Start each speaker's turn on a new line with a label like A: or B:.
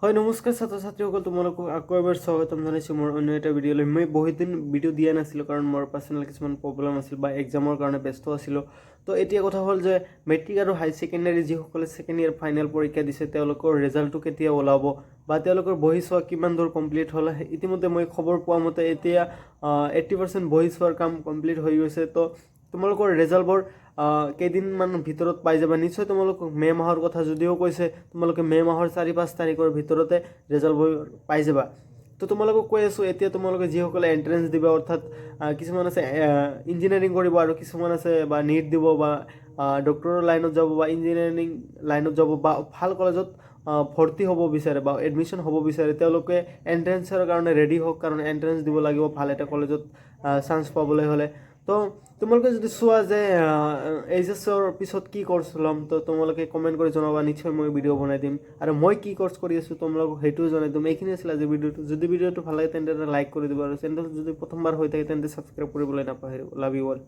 A: হয়, নমস্কাৰ ছাত্ৰ ছাত্ৰীসকল, তোমালোকক আকৌ এবাৰ স্বাগতম জনাইছোঁ মোৰ অন্য এটা ভিডিঅ'লৈ। মই বহুত দিন ভিডিঅ' দিয়া নাছিলোঁ, কাৰণ মোৰ পাৰ্চনেল কিছুমান প্ৰব্লেম আছিল বা এক্সামৰ কাৰণে ব্যস্ত আছিলোঁ। তো এতিয়া কথা হ'ল যে মেট্ৰিক আৰু হাই ছেকেণ্ডেৰী যিসকলে ছেকেণ্ড ইয়েৰ ফাইনেল পৰীক্ষা দিছে, তেওঁলোকৰ ৰেজাল্টটো কেতিয়া ওলাব বা তেওঁলোকৰ বহি চোৱা কিমান দূৰ কমপ্লিট হ'ল? ইতিমধ্যে মই খবৰ পোৱা মতে এতিয়া 80% বহি চোৱাৰ কাম কমপ্লিট হৈ গৈছে। তো তোমালোকৰ ৰেজাল্টবোৰ কেইদিনমান ভিতৰত পাই যাবা নিশ্চয়। তোমালোকক মে' মাহৰ কথা যদিও কৈছে, তোমালোকে মে' মাহৰ 4-5 তাৰিখৰ ভিতৰতে ৰেজাল্টবোৰ পাই যাবা। তো তোমালোকক কৈ আছোঁ এতিয়া, তোমালোকে যিসকলে এণ্ট্ৰেঞ্চ দিবা, অৰ্থাৎ কিছুমান আছে ইঞ্জিনিয়াৰিং কৰিব আৰু কিছুমান আছে বা নিট দিব বা ডক্টৰৰ লাইনত যাব বা ইঞ্জিনিয়াৰিং লাইনত যাব বা ভাল কলেজত ভৰ্তি হ'ব বিচাৰে বা এডমিশ্যন হ'ব বিচাৰে, তেওঁলোকে এণ্ট্ৰেঞ্চৰ কাৰণে ৰেডি হওক, কাৰণ এণ্ট্ৰেঞ্চ দিব লাগিব ভাল এটা কলেজত চান্স পাবলৈ হ'লে। তো তোমালোকে যদি চোৱা যে এইচ এছৰ পিছত কি কৰ্চ ল'ম, তো তোমালোকে কমেণ্ট কৰি জনাবা, নিশ্চয় মই ভিডিঅ' বনাই দিম। আৰু মই কি কৰ্চ কৰি আছোঁ, তোমালোকক সেইটোও জনাই দিম। এইখিনি আছিল আজিৰ ভিডিঅ'টো। যদি ভিডিঅ'টো ভাল লাগে, তেন্তে এটা লাইক কৰি দিবা আৰু চেনেলটো যদি প্ৰথমবাৰ হৈ থাকে, তেন্তে ছাবস্ক্ৰাইব কৰিবলৈ নাপাহৰিব। Love you all.